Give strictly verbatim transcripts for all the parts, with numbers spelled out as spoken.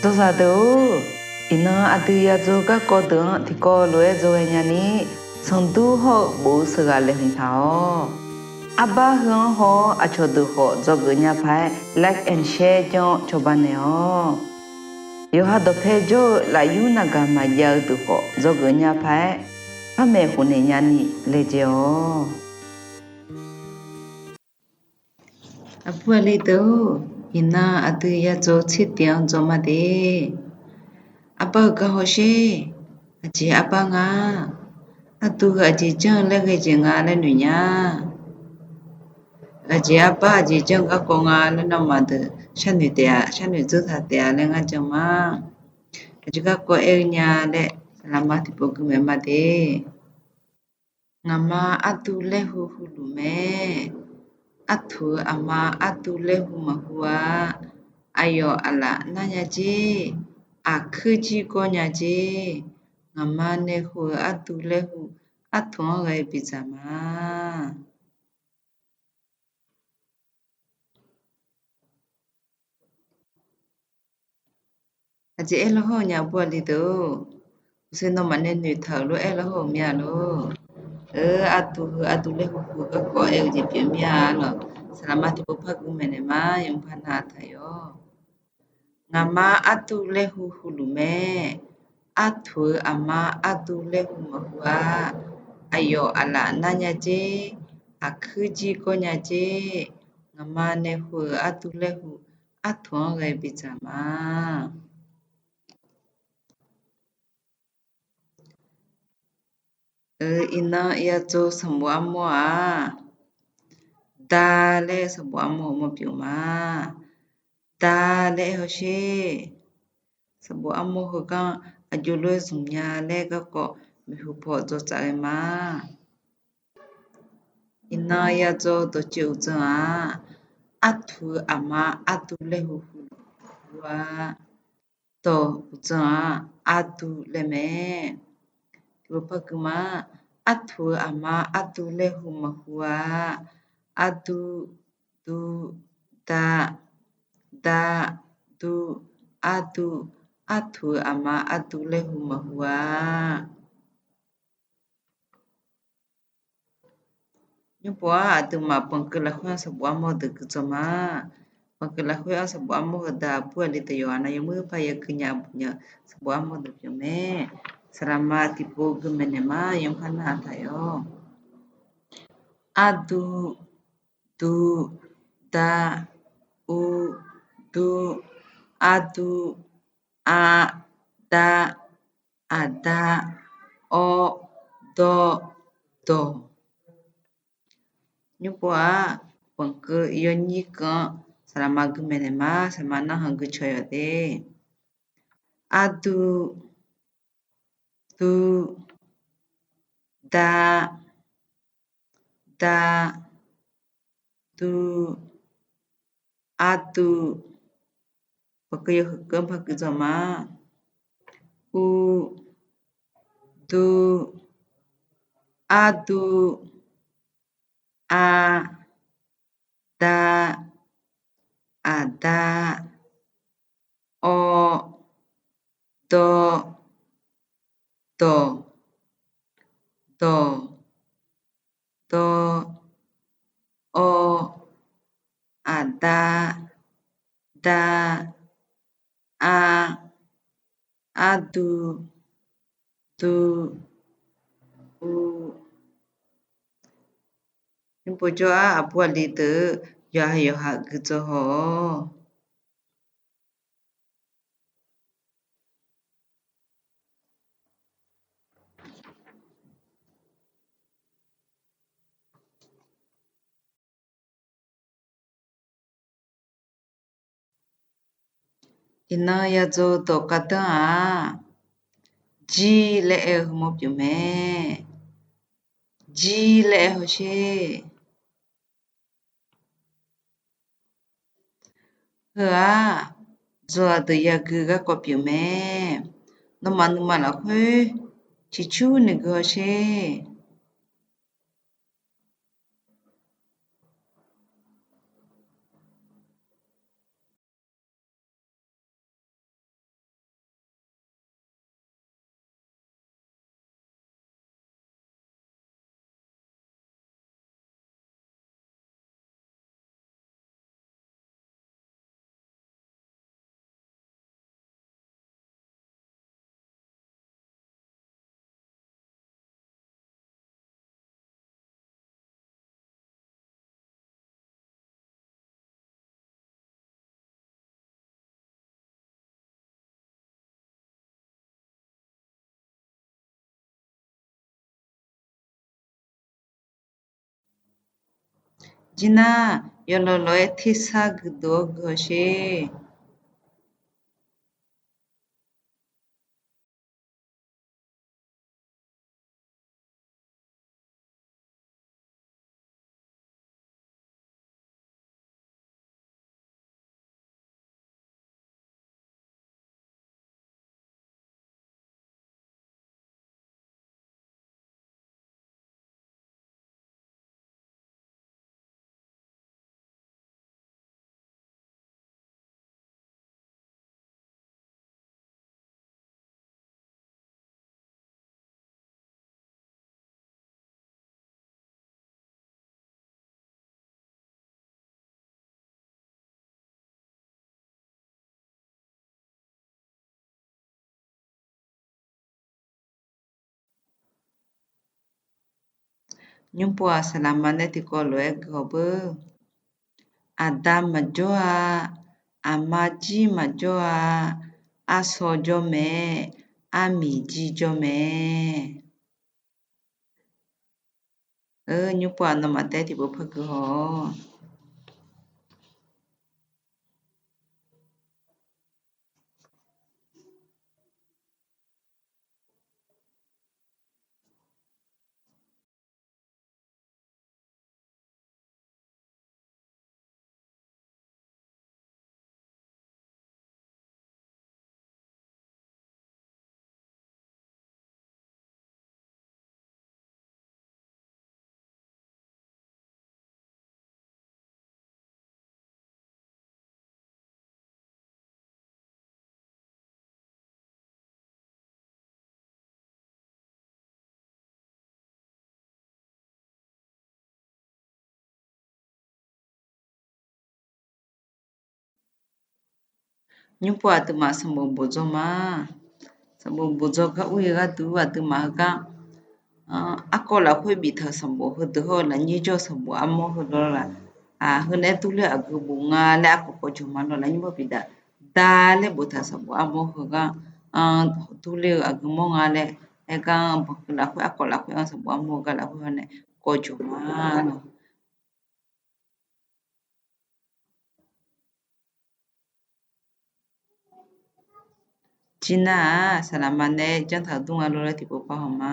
Dzawzaq deuq-or, iqnan aqdui yadzaw garkawv deuq-anr tiqkawv lof-aer dzawghae nyani, sanqdur hawr-eu bof-eu sheuqghaq laeqhmq taq-awq. Arbar heu-anr haw-awr aqcawq deuq khawf dzawgeuf nya paq-aer like and share janr-awr cawba naeq-awq. Yawqha dawqpae jawr-eu lafyur navgaq maqjav-eu deuq khawf dzawgeuf nya paq-aer, par maeqhu naeq nyani laejae-awq. Aqbur aqli deuq-or, iqnan aqdui yadzaw tser tiq-anr dzaw ma de. Arbar-eu gar hawsher. Aqjeq arbar nga. Ardu heu aqjeq janr-eu laer ghae jeq nga laer noeq nya. Aqjeq arbar aqjeq janr-eu garkawv nga laer nawmaf deuq sharnoeq taef-a, sharnoeq dzeur taq taef-a laer ngar jan ma. Aqjeq garkawv aer-eu nya laer saqlaqma tiqpov gui maeq ma de. Ngaqma ardu laer hu hu luf mae. Artuq-eu aqma ardu laer hu maqhu-a. Aqyawf aqlaf nar nya jer. Aqkuir jir gawr nya jer. Ngaqma nae hu-eu ardu laer hu, artuq-anr ghae bidzaq ma. Aqjeq aer lawr hawr-eu nya aqbur aqli deuq-or, uqshoe nawmaf nae noeqtaq-euq lof-aer lawr hawr-eu mir-a lor. Eu, ardu heu ardu laer hu hu garkawv aer-eu jeq pyeuf mir-a lor. Saqlaqma tiqpov par gui maeqnaeq ma, yawmuiq par nar taq yawr. Ngaqma ardu laer hu hu luf mae. Artuq-eu aqma ardu laer hu maqhu-a. Aqyawf aqlaf nar nya jer. Aqkuir jir gawr nya jer. Ngaqma nae hu-eu ardu laer hu, artuq-anr ghae bidzaq ma. Eu, iqnan yadzaw sanqbof armawr-aq, da laer sanqbof armawr heu mawr pyeuf ma. Da laer aer hawsher. Sanqbof armawr heugar aqjox lof-aer zmq nya laer garkawv maeqhu paw dzaw tsaf ghae ma. Iqnan yadzaw dawqtsuif uqdzan-aq, artuq-eu aqma ardu laer hu hu-a. Dawq uqdzan-aq, ardu laer mae. Tiqpov par gui ma. Artuq-eu aqma ardu laer hu maqhu-a. Ardu, du, da, da, du, ardu. Artuq-eu aqma ardu laer hu maqhu-a. Nymrpov-aq, aqduimaf banqkeuv lafkhoer-anr sanqbof armawr deuq gui dzaw ma. Banqkeuv lafkhoer-anr sanqbof armawr heu da aqbur aqli deuq yawqghaq nav yawmuiq par ya gui nya aqbuq nya sanqbof armawr deuq pyeuf mae. Saqlaqma tiqpov gui maeqnaeq ma, yawmuiq par nar taq yawr. Ardu, du, da, u, du, ardu, a, da, aqda, awr, dawr, dawq. Nymrpov-aq, banqkeuv yawnyir keuv-anr saqlaqma gui maeqnaeq ma, saqlaqma narhaq gui caw yawq de. Ardu, du, da, da, du, ardu. Banqkeuv yawhuiq keuv-anr par gui dzaw ma. U, du, ardu, a, da, aqda, awr, dawr, dawq, dawq, dawr, awr, aqda, da, a, ardu, du, u. Nymrpov jawr-aq, aqbur aqli deuq yawqha yawqha gui dzaw haw-awq. Iqnan yadzaw dawq gardanr-aq, jir laer aer-eu heumawr pyeuf mae. Jir laer aer hawsher. Heu-aq, dzawzaq deuq yagui garkawv pyeuf mae. Nawmaf nuima lafkhoer ciqcurni gui hawsher. Jirnar, yawqlawq lawq-aer tersar guiqdov-awr guihaw sher. Nymrpov-aq, saqlaqma nae tiqkawv lof-aer guihaw beur. Aqda maqjawr-a, aqma jir maqjawr-a, arsawr jawr mae, armiq jir jawr mae. Nymrpov-aq, nawmaf taef-aer tiqpov par guihaw-awq. Nymrpov aqduimaf sanqbof bof dzaw ma. Sanqbof bof dzaw gar ur-eu gharduq aqduimaf heugar, arkawv lafkhoer biftaq-euq sanqbof heudeuq hawr-eu lafnyir jawr-eu sanqbof armawr heudawr laf, heu naeq-aer durler-eu aqgeu bof nga laer arkawv kawv jawq ma lawr. Lafnyir bawr bidaf, da laer boftaq-euq sanqbof armawr heugar durler-eu aqgeu mawr nga laer, aergar banqkeuv lafkhoer arkawv lafkhoer-anr sanqbof armawr heugar lafkhoer hawr nae kawv jawq ma lawr. Jirnar-aq, saqlaqma nae janr taq-eu dur nga lor laer tiqpov par haw ma.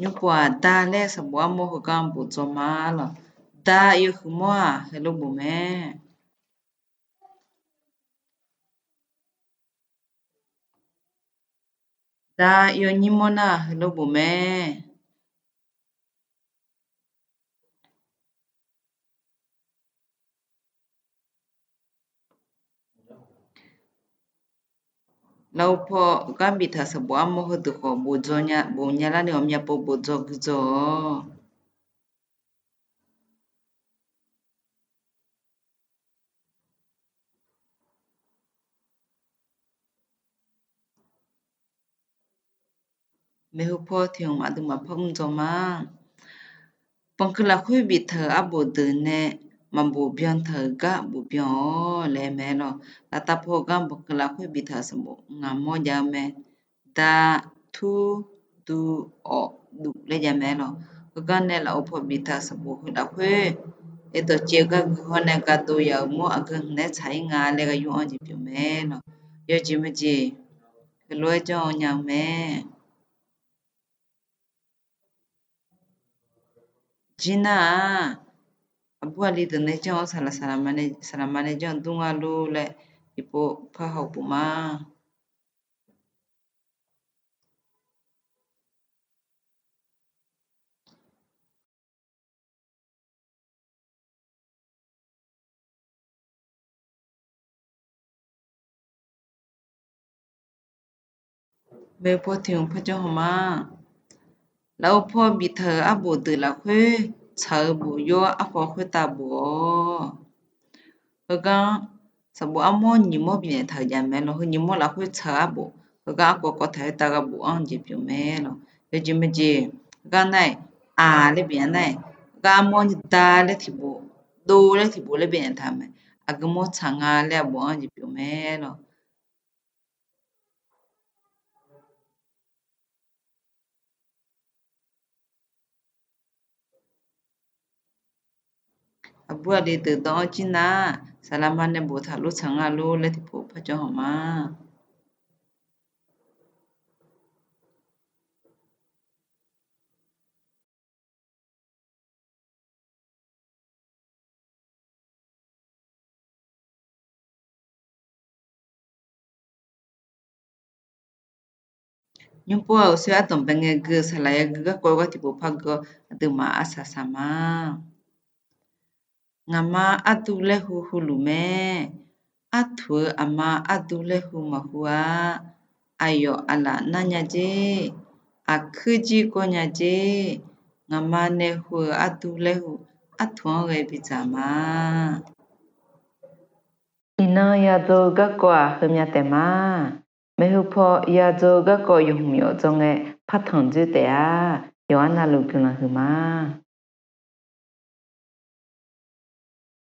Nymrpov-aq, da laer sanqbof armawr heugar bof dzaw ma lawq. Da yawhuiq mawr-aq, heulof bof mae. Da yawnyir mawr nar-aq, heulof bof mae. Lafov paw gar biftaq-euq sanqbof armawr heudeuq khawf bof nya larni ghawqmya pov bof dzaw guirdzaw-awq. Maeqhu paw tiq hmq aqduimaf par mr dzaw ma. Banqkeuv lafkhoer biftaq-euq arbof deuq nae maqbof byan taq-euq gar bof byan-awq laer mae lawq. Laftav paw gar banqkeuv lafkhoer biftaq-euq sanqbof ngaq mawr jav-eu mae. Da, tur, duq, awq, duq laer jav mae lawq. Heugar nae lafov paw biftaq-euq sanqbof heu lafkhoer, aerdawq caev-eu gar gui hawr nae gardov yaf-euq mawr aqgeu hmq nae tsaq-ir nga laer ghaq yur-anr jeq pyeuf mae lawq. Yawjeq maeqjeq heulof-aer janr-awr nya-eu mae. Jirnar-aq, aqbur aqli deuq nae janr-awr saqlaq, saqlaqma nae janr-eu dur nga lor laer tiqpov par haw bof ma. Maeqhu paw tiq hmq par janr haw ma. Lafov paw biftaq-euq arbof deuq lafkhoer tsaq-eu bof yawr arkawv khoertav bof-awq. Heugar sanqbof armawr nyiq mawr bifnaeq taq-euq jav mae lawq. Heu nyiq mawr lafkhoer tsaq-eu arbof heugar arkawv kawv taq khoertav ghaq bof-anr jeq pyeuf mae lawq. Yawjeq maeqjeq gar nar-aq, aq laer bif-a nar-aq, gharmawr da laer tiqbof, dov laer tiqbof laer bif-a taq mae. Aqgeu mawr tsaq nga laer aqbof-anr jeq pyeuf mae lawq. Aqbur aqli deuq dawq-anr jir nar, saqlaqma nae boftaq lof tsaq nga lor laer tiqpov par janr hawq ma. Nymrpov-aq, uqshoe ardanqbae ngae gui-eu saqlaq yagui garkawv-eu gar tiqpov par gui-awr, aqduimaf arsaq saq ma. Ngaqma ardur laer hu hu luf mae. Artuq-eu aqma ardur laer hu maqhu-a. Aqyawf aqlaf nar nya jer. Aqkuir jir gawr nya jer. Ngaqma nae hu-eu ardur laer hu, artuq-anr ghae bidzaq ma. Iqnan yadzaw-eu garkawv-aq heumya taef ma. Maeqhu paw yadzaw-eu garkawv yawhmq yawf dzawr ngae partanq dzoer taef-a. Yawqha navluf guiqlanq huiq ma.